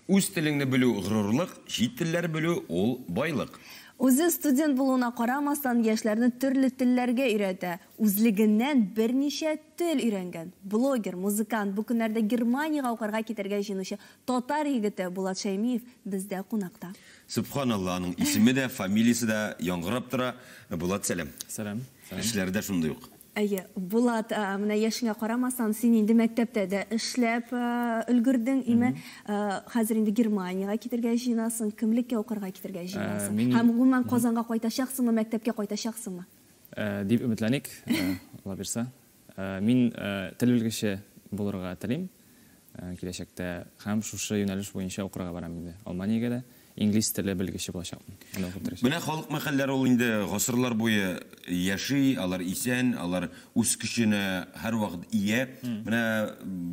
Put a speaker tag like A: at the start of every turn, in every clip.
A: Үз телеңне белү горурлык, чит телләр белү ул байлык.
B: Үзе студент булуына карамастан, яшьләрне төрле телләргә өйрәтә. Үзлегеннән берничә тел өйрәнгән. Блогер, музыкант, бу көннәрдә Германиягә укырга китәргә җыенучы татар егете Булат Шәймиев бездә кунакта.
A: Сөбханалла, аның исеме дә, фамилиясе дә яңгырап тора. Булат, сәлам.
C: Сәлам.
A: Эшләре дә шундый ук.
B: Әйе, Булат, менә яшеңә карамастан, син инде мәктәптә дә эшләп өлгердең, име? Хәзер инде Германиягә китәргә җыенасың, кемлеккә укырга китәргә җыенасың? Һәм гомумән Казанга кайтачаксыңмы, мәктәпкә кайтачаксыңмы?
C: Дип өметләник, Алла бирса. Мин тел белгече булырга телим киләчәктә һәм шушы юнәлеш буенча укырга барам инде. Алманиягә дә инглиз теле белгече булачакмын. Анда укып торачакмын.
A: Менә халык мәкальләре ул инде гасырлар буе яши, алар исән, алар үз көченә һәрвакыт ия. Менә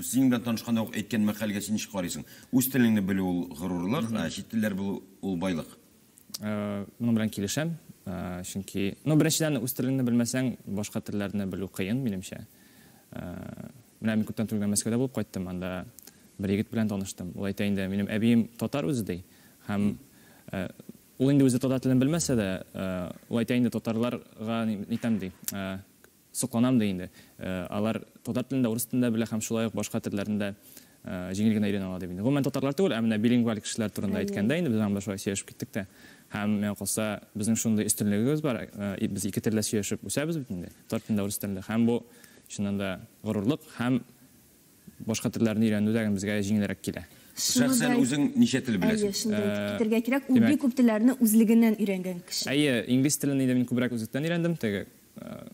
A: синең белән танышканда ук әйткән мәкальгә син ничек карыйсың? Үз телеңне белү ул горурлык, ә чит телләр белү ул байлык.
C: Моның белән килешәм, чөнки, ну, беренчедән, үз телеңне белмәсәң, башка телләрне белү кыен, минемчә. Менә мин күптән түгел генә Мәскәүдә булып кайттым, анда бер егет белән таныштым. Ул әйтә инде, минем әбием татар үзе ди. Һәм ул инде үзе татар телен белмәсә дә, ул әйтә инде, татарларга нитәм ди, сокланам ди инде. Алар татар телен дә, урыс телен дә белә һәм шулай ук башка телләрне дә җиңел генә өйрәнә ала дип инде. Гомумән татарлар түгел, ә менә билингваль кешеләр турында әйткәндә инде без анда шулай сөйләшеп киттек тә. Һәм миңа калса, безнең шундый өстенлегебез бар, без ике телдә сөйләшеп үсәбез бит инде, татар телендә, урыс телендә. Һәм бу чыннан да горурлык һәм башка телләрне өйрәнү дә безгә җиңелрәк килә.
A: Шәхсән үзең ничә тел беләсең?
B: Әйе, шуны да әйтеп китәргә кирәк, ул бик күп телләрне үзлегеннән өйрәнгән кеше.
C: Әйе, инглиз телен инде мин күбрәк үзлектән өйрәндем, теге.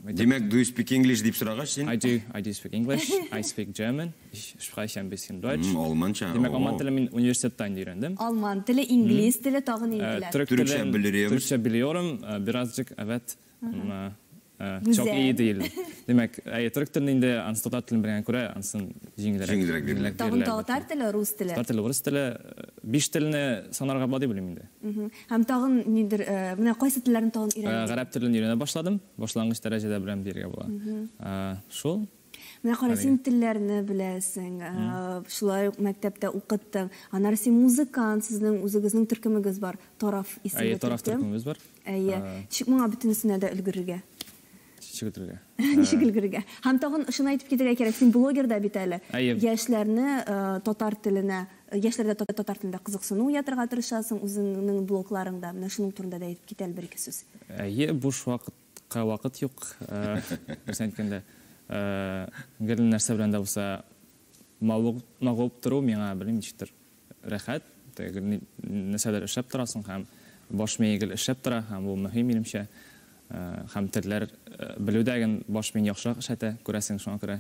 A: Димәк, do you speak English дип сорагач син?
C: I do, I do speak English, I speak German, ich spreche ein bisschen Deutsch.
A: Алманча.
C: Димәк, алман телен мин университетта инде өйрәндем.
B: Алман теле, инглиз теле, тагын нинди телләр?
C: Төрек
A: Төрекчә
C: телен,
A: белеребез.
C: Төрекчә белиyorum, birazcık, evet. Çok iyi değil. Димәк, әйе, төрек телен инде ансы татар телен белгәнгә күрә, ансын җиңелрәк.
A: Җиңелрәк бирелә.
B: Тагын татар теле, рус теле.
C: Татар теле, урыс теле, биш телне санарга була дип уйлыйм инде.
B: Һәм тагын нидер, менә кайсы телләрне тагын өйрәндең?
C: Гарәп телен өйрәнә башладым. Башлангыч дәрәҗәдә беләм дияргә була. Шул.
B: Менә кара, син телләрне беләсең, шулай ук мәктәптә укыттың. Аннары син музыкант, сезнең үзегезнең төркемегез бар, Тараф исемле
C: Әйе, Тараф
B: төркем.
C: төркемебез бар.
B: Әйе. Ничек моңа бөтенесенә дә өлгерергә?
C: Ничек өлгерергә?
B: Ничек өлгерергә? Һәм тагын шуны әйтеп китәргә кирәк, син блогер да бит әле.
C: Әйе.
B: Яшьләрне татар теленә, яшьләрдә татар телендә кызыксыну уятырга тырышасың үзеңнең блогларыңда. Менә шуның турында да әйтеп кит әле бер-ике сүз.
C: Әйе, буш вакытка вакыт юк. Дөресен әйткәндә, гел нәрсә белән дә булса мавыгып тору миңа, белмим, ничектер рәхәт. Гел нәрсәдер эшләп торасың һәм баш мие гел эшләп тора, һәм бу мөһим минемчә. Һәм телләр белү дә гел баш миен яхшырак эшләтә, күрәсең, шуңа күрә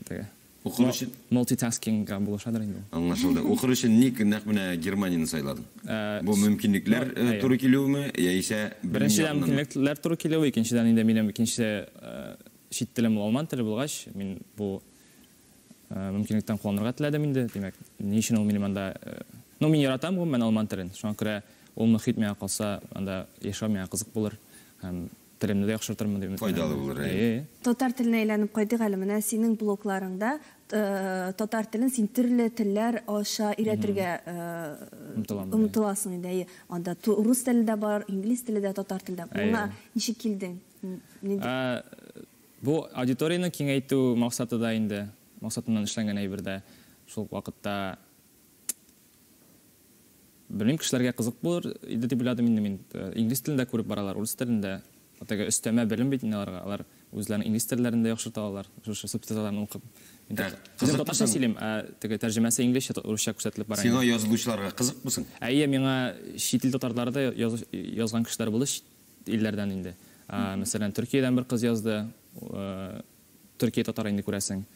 C: теге
A: Укыр өчен
C: мультитаскингга булышадыр инде ул.
A: Аңлашылды. Укыр өчен ник нәкъ менә Германияне сайладың? Бу мөмкинлекләр туры килүеме, яисә белем
C: Беренчедән
A: ягыннанмы?
C: мөмкинлекләр туры килүе, икенчедән инде минем икенче чит телем ул алман теле булгач, мин бу мөмкинлектән кулланырга теләдем инде. Димәк, ни өчен ул минем анда, ну, мин яратам гомумән алман телен. Шуңа күрә ул мөхит миңа калса, анда яшәү миңа кызык булыр һәм телемне дә яхшыртырмын дип өметләнәм.
A: Файдалы булыр, әйе.
C: Әйе.
B: Татар теленә әйләнеп кайтыйк әле. Менә синең блогларыңда татар телен син төрле телләр аша өйрәтергә
C: Омтылам,
B: омтыласың инде. Әйе. Анда рус теле дә бар, инглиз теле дә, татар теле дә.
C: Әйе.
B: Моңа ничек килдең? Нинди?
C: Бу аудиторияне киңәйтү максаты да инде, максатыннан эшләнгән әйбер дә. Шул вакытта белмим, кешеләргә кызык булыр иде дип уйладым инде мин. Инглиз телендә күреп баралар, урыс телендә. Теге өстәмә белем бит инде аларга. Алар үзләренең инглиз телләрен дә яхшырта алалар. Шушы субтитрларны укып. Мин
A: Кызыкмы
C: татарча
A: соң?
C: сөйлим, ә теге тәрҗемәсе инглизчә, урысча күрсәтелеп бара
A: Сиңа
C: инде.
A: язылучыларга кызыкмы соң?
C: Әйе, миңа чит ил татарлары да язган кешеләр булды чит илләрдән инде. Мәсәлән, Төркиядән бер кыз язды. Төркия татары инде күрәсең.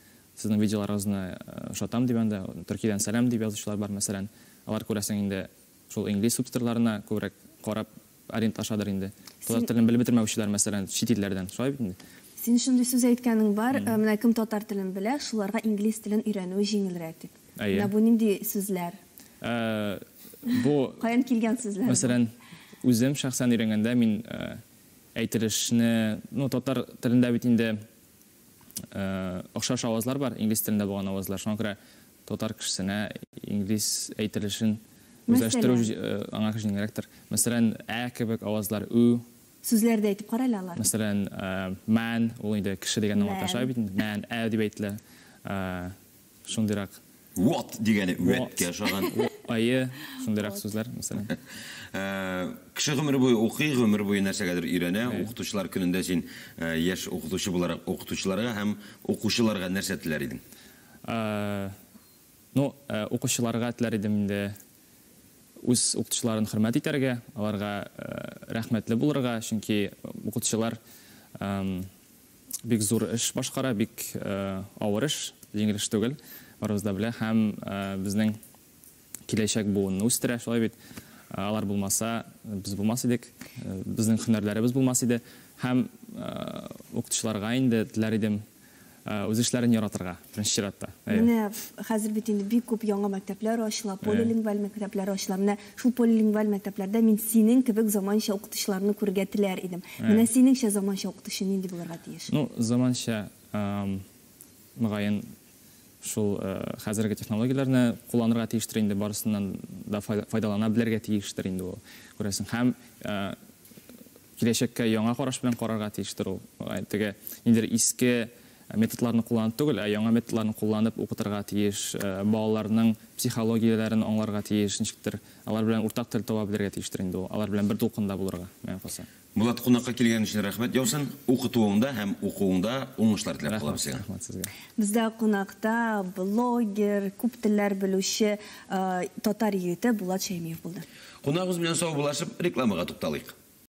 C: Сезнең видеоларыгызны ошатам дип анда, Төркиядән сәлам дип язучылар бар, мәсәлән. Алар күрәсең инде шул инглиз субтитрларына күбрәк карап ориентлашадыр инде. Татар телен белеп бетермәүчеләр, мәсәлән, чит илләрдән. Шулай бит инде.
B: Син шундый сүз әйткәнең бар, менә кем татар телен белә, шуларга инглиз телен өйрәнүе җиңелрәк дип.
C: Әйе.
B: Менә бу нинди сүзләр?
C: Бу
B: Каян килгән сүзләр бу?
C: Мәсәлән, үзем шәхсән өйрәнгәндә мин әйтелешне, ну, татар телендә бит инде охшаш авазлар бар, инглиз телендә булган авазлар. Шуңа күрә татар кешесенә инглиз әйтелешен Үзләштерү аңа җиңелрәктер. Мәсәлән, ә кебек авазлар, ү.
B: Сүзләрдә әйтеп кара әле аларны.
C: Мәсәлән, man, ул инде кеше дигәнне аңлата бит инде. Man, ә дип әйтелә. Шундыйрак.
A: What дигәне үәткә ошаган.
C: Айы, шундыйрак сүзләр, мәсәлән.
A: Кеше гомер буе укый, гомер буе нәрсәгәдер өйрәнә. Укытучылар көнендә син яшь укытучы буларак укытучыларга һәм укучыларга нәрсә теләр идең?
C: Ну, укучыларга теләр идем инде үз укытучыларын хөрмәт итәргә, аларга рәхмәтле булырга, чөнки укытучылар бик зур эш башкара, бик авыр эш, җиңел эш түгел, барыбыз да белә, һәм безнең киләчәк буынны үстерә, шулай бит. Алар булмаса, без булмас идек, безнең һөнәрләребез булмас иде. Һәм укытучыларга инде теләр идем үз эшләрен яратырга, беренче чиратта.
B: Менә хәзер бит инде бик күп яңа мәктәпләр ачыла, полилингваль мәктәпләр ачыла. Менә шул полилингваль мәктәпләрдә мин синең кебек заманча укытучыларны күрергә теләр идем. Менә синеңчә заманча укытучы нинди булырга тиеш?
C: Ну, заманча, мөгаен, шул хәзерге технологияләрне кулланырга тиештер инде, барысыннан да файдалана белергә тиештер инде ул, күрәсең. Һәм киләчәккә яңа караш белән карарга тиештер ул. Теге ниндидер иске методларны кулланып түгел, ә яңа методларны кулланып укытырга тиеш, балаларның психологияләрен аңларга тиеш, ничектер алар белән уртак тел таба белергә тиештер инде ул, алар белән бер дулкында булырга, миңа калса.
A: Булат, кунакка килгән өчен рәхмәт яусын. Укытуыңда һәм укуыңда уңышлар теләп калабыз сиңа.
C: Рәхмәт сезгә.
B: Бездә кунакта блогер, күп телләр белүче татар егете Булат Шәймиев булды.
A: Кунагыбыз белән саубуллашып, рекламага тукталыйк.